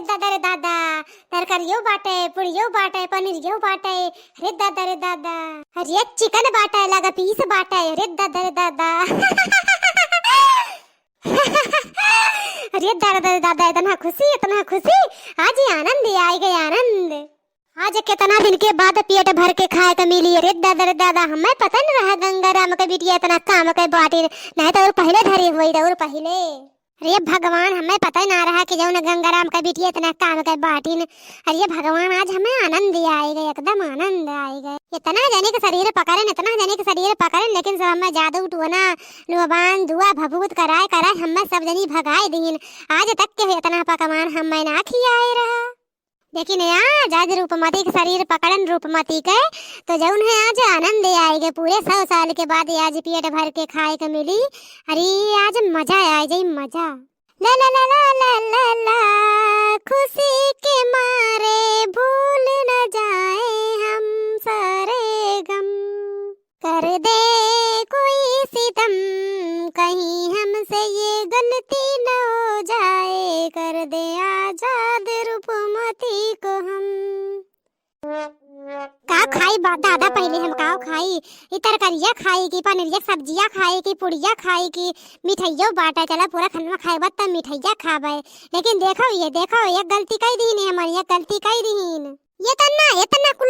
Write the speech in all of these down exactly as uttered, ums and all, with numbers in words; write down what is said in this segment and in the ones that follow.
दादा रे दादा, तरकारियो बाटे, पुड़ियो बाटे, पनीरियो बाटे, अरे दादा रे दादा, अरे चिकन बाटे, लगा पीस बाटे, अरे दादा रे दादा। अरे दादा रे दादा, इतना खुशी, इतना खुशी, आज ही आनंद ही आए गए, आनंद। आज कितना दिन के बाद पेट भर के खाए के मिली। अरे दादा रे दादा, हमें पता न रहा गंगाराम के बिटिया इतना काम के बाटी, नहीं तो और पहले धरी हुई तो और पहले। अरे भगवान, हमें पता ही ना रहा कि जौन गंगाराम के बिटिया इतना काम के बाटिन। अरे भगवान, आज हमें आनंद आए गए, एकदम आनंद आए गए। इतना जने के शरीर पकड़न, इतना जने के शरीर पकड़न, लेकिन सब हमें जादू टोना, लोबान, दुआ, भभूत कराए कराए हमें सब जनी भगाए दीन। आज तक के इतना पकवान हमें ना खियाए रहा। लेकिन आज, आज रूपमती के शरीर पकड़न रूपमती के, तो जौन है आज आनंद आए गए। पूरे सौ साल के बाद आज पेट भर के खाए के मिली। अरे आज मजा आ जाई, मजा। ला ला ला ला ला ला ला, खुशी के मारे भूल न जाए हम सारे गम। कर दे कोई सितम, कहीं हमसे ये गलती न हो जाए, कर दे आजाद रूपमती को हम। का खाई बा-, दादा, पहले हम का खाई? ई तरकारिया खाई कि पनीरिया सब्जिया खाई कि पुड़िया खाई कि मिठाइयो बाटा? चला पूरा खनवा खाए बा तब मिठाइया खाबे। लेकिन देखो ये, देखो एक गलती कई दीन है हमारी, एक गलती कई दीन। ये तो ना, इतना कुल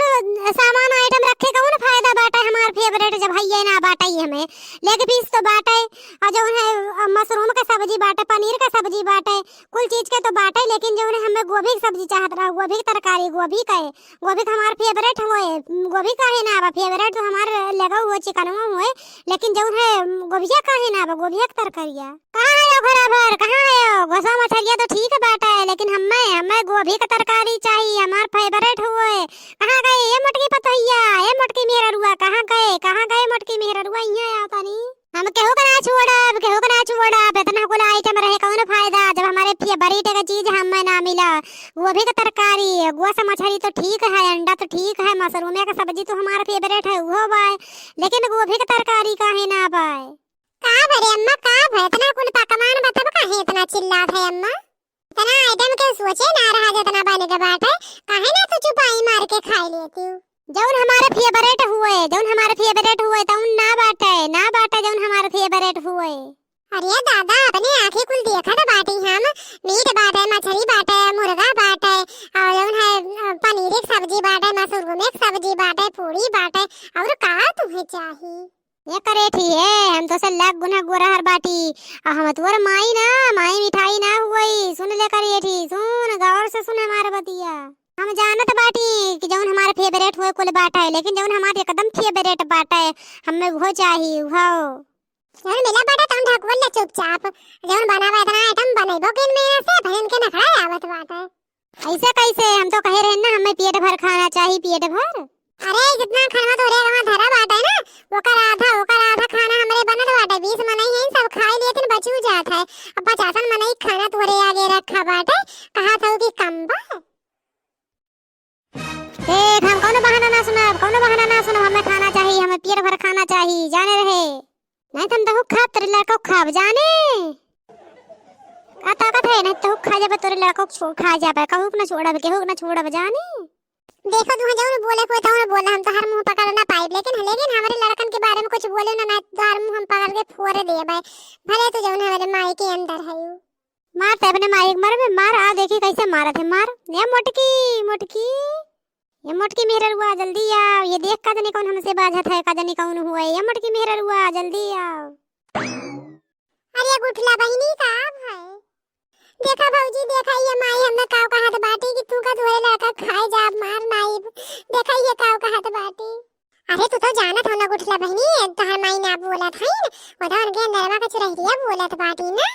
सामान आइटम रखे कौन फायदा बाटे हमार फेवरेट जब हइये ना बाटे ही हमें। लेग पीस तो बाटे, और जौन है, अ, मशरूम के सब्जी बाटे, पनीर के सब्जी बाटे, कुल चीज के तो बाटे, लेकिन जौन है हमें गोभी के सब्जी चाहत रहा, गोभी के तरकारी, गोभी के, गोभी के हमार फेवरेट होए, गोभी काहे ना बा फेवरेट तो हमार लगा हुआ चिकनवा हुए, लेकिन जौन है गोभिया काहे ना बा, गोभिया के तरकारिया। कहाँ है ओ घरा भर, कहाँ है ओ? गोसा मछरिया तो ठीक बाटे, लेकिन हम्मे, हम्मे गोभी के तरकारी चाही, हमार फेवरेट हुए। कहाँ गए ये मोटकी पतोहिया, ये मोटकी मेहररुआ, कहाँ गए, कहाँ गए मोटकी मेहररुआ? इहाँ आओ तनी। हम केहू के ना छोड़ब, केहू के ना छोड़ब, इतना कुल आइटम रहे कौन फायदा जब हमारे फेवरेट के चीज हम्मे ना मिला। गोभी के तरकारी, गोसा मछरी तो ठीक है, अंडा तो ठीक है, मशरूम के सब्जी तो हमार फेवरेट है, उहो बाय, लेकिन गोभी के तरकारी काहे ना बाय? का भरे अम्मा, का भरे? इतना कुल पकवान बा, तब काहे इतना चिल्लात है अम्मा? इतना आइटम के सोचे ना रहा जितना बने के बाटे, काहे ना तू चुपाई मार के खाई लेती हूँ? जौन हमारे फेवरेट हुए, जौन हमारे फेवरेट हुए, तौन ना बाटे, ना बाटे जौन हमारे फेवरेट हुए। अरे दादा, अपने आँखी कुल देखत बाटी हम, मीट बाटे, मछरी बाटे, मुर्गा बाटे, और जौन है, अ, पनीर के सब्जी बाटे, मशरूम के सब्जी बाटे, पूरी बाटे, और का तुम्हें चाही? ये करेठी है, हम तो से लाख गुना गोरहर बाटी। आ हम तोर माई ना, माई मिठाई ना हुई। सुन ले करेठी, सुन, गौर से सुन हमार बतिया। हम जानत बाटी कि जौन हमार फेवरेट होए कुल बाटा है, लेकिन जौन हमार एकदम फेवरेट बाटा है, हमें वो चाही, वो। जौन मिला बाटा तौन ढकवल ले चुपचाप। जौन बनावा इतना आइटम बनइबो किन में से, बहन के नखड़ा आवत बाटा है। ऐसे कैसे? हम तो कहे रहे ना, हमें पेट भर खाना चाही, पेट भर। अरे, जितना खाना तोरे वहाँ धरा बाटे ना, ओकर आधा, ओकर आधा खाना हमरे बनत बाटे। बीस मनई हैं, सब खाई लेतिन, बचियो जात है। अब पचासन मनई खाना तोरे आगे रखा बाटे, कहा था कि कम बा। देख, हम कौनो बहाना ना सुनब, कौनो बहाना ना सुनब, हमें खाना चाही, हमें पेट भर खाना चाही, जाने रहे। नहीं तो हम तहु खाब, तोरे लड़का खाब, जाने। का ताकत है, नहीं तहु खा जाबे, तोरे लड़का छो-, खा जाबे, कहू के ना छोड़ब, केहू के ना छोड़ब, जाने। देखो, तू जौन बोले को तौन बोला, हम तोहार मुंह पकड़ ना पाइब, लेकिन, लेकिन हमरे लड़कन के बारे में कुछ बोले ना, ना तोहार मुंह हम पकड़ के फोड़ देबे। भले तू जौन हमरे माई के अंदर है। मार ते अपने माई के मर में मार, आ देखी कैसे मारत है, मार। ए मोटकी, मोटकी, ए मोटकी मेहररुआ, जल्दी आओ, ये देख का जनी कौन हमसे बाझत है, का जनी कौन हुआ है, ए मोटकी मेहररुआ, जल्दी आओ। अरे गुठला बहिनी, का भाई? देखा भौजी, देखा ये माई हमें काव कहत बाटी कि तू का तोहरे लड़का खाए जा, मार नाई। देखा ये काव कहत बाटी। अरे तू तो जानत हो ना गुठला बहिनी, तोहर माई ना बोलत है, वो तो उनके अंदरवा का चुरहिया बोलत बाटी ना।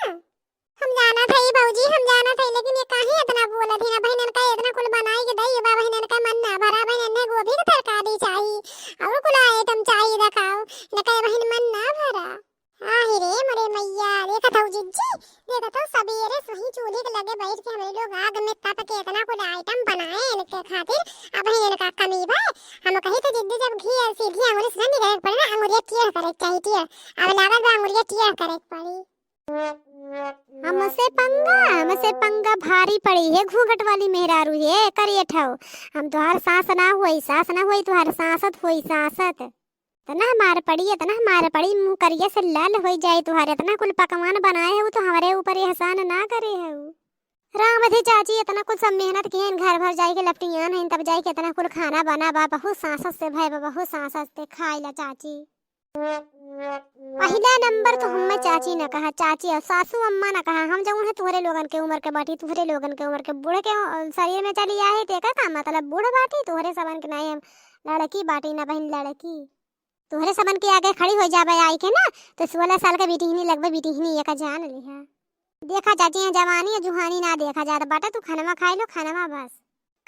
हम जानत हई भौजी, हम जानत हई, लेकिन ये काहे इतना बोलत है ना बहिनन का, इतना कुल बनाई के दई बा बहिनन का मन ना भरा, बहिनन ने गोभी के तरकारी चाही और कुल आइटम चाही रखाओ, इनका बहिन मन ना भरा। आही रे मोरे मैया, देखत हऊ जिज्जी, देखत हऊ सबेरे से वही चूल्हे के लगे बैठ के हमरे लोग आग में तप के इतना कुल आइटम बनाए इनके खातिर, अब ही इनका कमी बा। हम कही तो जिज्जी जब घी सीधी अंगुरी से ना निकले के पड़े ना, अंगुरिया टेढ़ करे के चाही, टेढ़। अब लागत बा अंगुरिया टेढ़ करे के पड़ी। हमसे पंगा, हमसे पंगा भारी पड़ी है, घूंघट वाली मेहरारू है, करिए ठाव। हम तोहार सास ना होई, सास ना होई, तोहार सांसत होई, सांसत। इतना मार पड़ी, इतना मार पड़ी, मुंह करिया से लाल होई जाए तोहार। इतना कुल पकवान बनाए है, वो तो हमरे ऊपर एहसान ना करे है। राम रे चाची, इतना कुछ सब मेहनत किए हैं, घर भर जाए के लपटियान हैं, तब जाए के इतना कुल खाना बना बा। बहुत सांसत से भय बा, बहुत सांसत से। खाई ला चाची। पहिला नंबर तो हमें चाची न कहा, चाची और सासू अम्मा न कहा। हम जौन है तुहरे लोगन के उम्र के बाटी, तुहरे लोगन के उम्र के। बूढ़ के, अ, शरीर में चली आए, तो एकर का मतलब? बूढ़ बाटी, तुहरे सबन के नाई हम लड़की बाटी, ना बहिन लड़की। तुहरे सबन के आगे खड़ी हो जाबे आई के ना, तो सोलह साल के बिटिहनी लगबे, बिटिहनी एका जान लिहा। देखा चाची, यहाँ जवानी और जुहानी ना देखा जात बाटे, तू खानवा खाई लो, खानवा बस।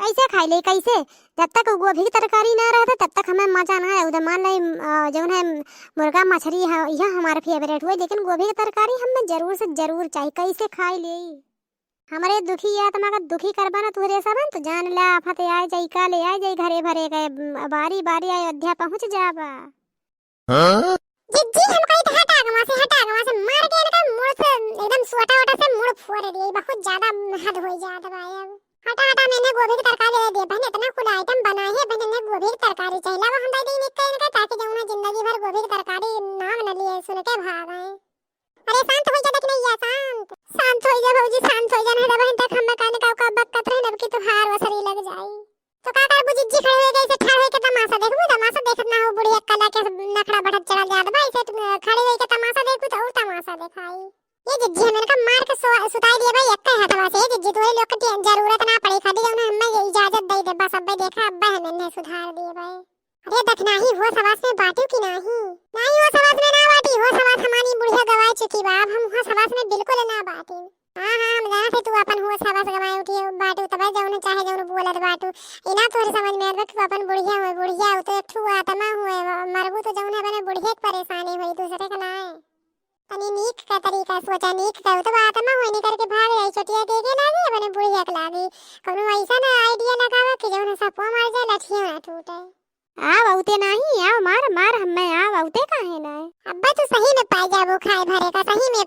कैसे खाई ले, कैसे? जब तक गोभी की तरकारी ना रहता, तब तक हमें मजा ना आवे। उधर मान ले, अ, जौन है मुर्गा मछली है, यह हमारे favourite हुए, लेकिन गोभी की तरकारी हमें जरूर से जरूर चाहिए। कैसे खाई ले? हमरे दुखी आत्मा का दुखी करबा ना तुहरे सबन, तो जान ले आफत आए जाई, काले आए जाई, घरे भरे गए, बारी बारी अयोध्या पहुँच जाबा। हाँ? जिज्जी, हम कही तो हटा गवा से, हटा गवा से, मार के इनका मुड़ से एकदम सोटा वोटा से मुड़ फोड़ दिए। बहुत ज्यादा हद हो जात बा अब। हटा, हटा, मैंने गोभी की तरकारी दे दे। बहन, इतना कुल item बना है, बहन, इन्हें गोभी की तरकारी चाहिए। वो हम दे दी इनका, इनका, ताकि जो उन्हें जिंदगी भर गोभी की तरकारी नाम न लिए, सुन के भाग आए। अरे शांत हो जा, देखी नहीं है, शांत। शांत हो जा भौजी, शांत हो जा, नहीं तो बहन तक हम कान का, का बकत रहे, अब की तुहार वसरी लग जाई। तो का करबू जिज्जी, खड़े होए के ऐसे ठाड़ होए के तमाशा देखबू? तमाशा देखत ना हो, बुढ़िया कला के नखड़ा बढ़त चला जात बा, ऐसे तुम खड़े होए के तमाशा देखबू तो और तमाशा देखाई। ये जिज्जी, हम इनका मार के सो-, सुताई दिए भाई, एक हथवा से। ये जिज्जी, तोहरे लोग के टे-, जरूरत ना पड़े, खाली जौन हमें ये इजाजत दे दे बस। अब्बे देखा, अब्बे हम इन्हें सुधार दिए भाई। अरे दखनाही, होश हवास में बाटू की नाही? नाही, होश हवास में ना बाटी, होश हवास हमारी बुढ़िया गवाए चुकी बा, अब हम होश हवास में बिल्कुल ना बाटी। हाँ, हाँ, हम जाना थे तू अपन होश हवास गवाए उठी बाटू, तबे जौन चाहे जौन बोलत बाटू। इना तोहरे समझ में आवे कि अपन बुढ़िया हुए, बुढ़िया हो तो एक ठू आत्मा हुए, मरबू तो जौन है बने बुढ़िया के परेशानी हुई, दूसरे का ना है। तनी नीक का तरीका सोचा, नीक का तो आत्मा हुए निकर के भाग जाई, चोटिया के, के लागी, अपने बुढ़िया के लागी। कौनो ऐसा ना idea लगावा कि जौन सपवा मर जाए, लठिया ना टूटे। आव अउते नाही, आव मार, मार हम्मे, आव अउते काहे ना? अब्बा तू सही में पाई जाबो खाए भरे का, सही में